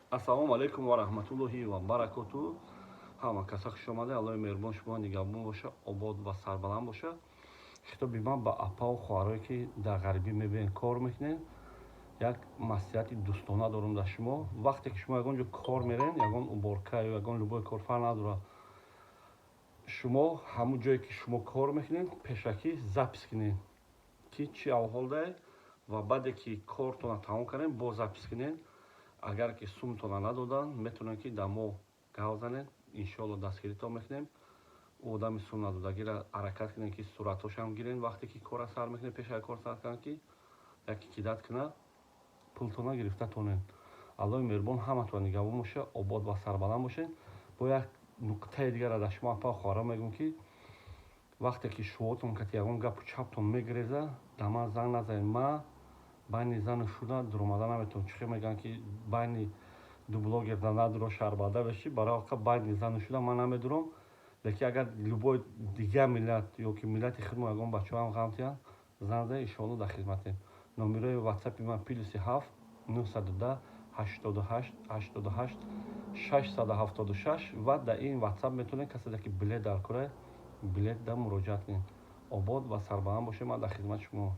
Ассалому алайкум ва раҳматуллоҳи ва баракоту. Ҳама каса хуш омада. Аллоҳи меҳрубон шумо нигаҳбон боша, обод ва сарбаланд боша. Хитоби ман ба апаву хоҳарое, ки дар ғарибӣ мебиен, кор мекунед, як маслиҳати дӯстона дорам дар шумо. Вақте ки шумо ягон ҷо кор мерен, ягон уборка ё ягон любой кор, фарқ надорад, шумо ҳамун ҷое ки шумо кор мекунед, пешакӣ запись кунед, ки чӣ аҳвол дае, ва баъде ки кортона тамом кардем, боз запись кунед. Агар ки сумтона надоданд, метавонед, ки дар мо гав занед, иншоалло дастгиритон мекунем. Одами сум надодагиро ҳаракат кунед, ки суратҳошам гирен, вақте ки кора сар мекунед, пеш аз кор сар кунад, ки яке кидать кунад, пултона гирифта тонед. Аллоҳи меҳрубон ҳаматон нигаҳбон боша, обод ва сарбаланд бошед. Бо як нуқтаи дигара дар шумо, апа, хоҳара, мегӯм, ки вақте ки шувотон кати ягон гапу чаптон мегиреза, дар ман занг назанед. Ма байни зану шуда дуромада наметавонам. Чӣ хел мегӯянд, ки байни ду блогер надуро, шарбада бешӣ, барои ҳаққа байни зану шуда ман намедурам. Лекин агар любой дигар миллат ё ки миллати худмо ягон бачаҳоам ғам тиҳанд, занг занед, иншоалло дар хизматем. Номерои ватсапи ман +7 910 88 88 676 ва дар ин ватсап метавонед, касе ки билет дар кора, билет да муроҷиат кунед. Обод ва сарбаланд бошед, ман дар хизмати шумо.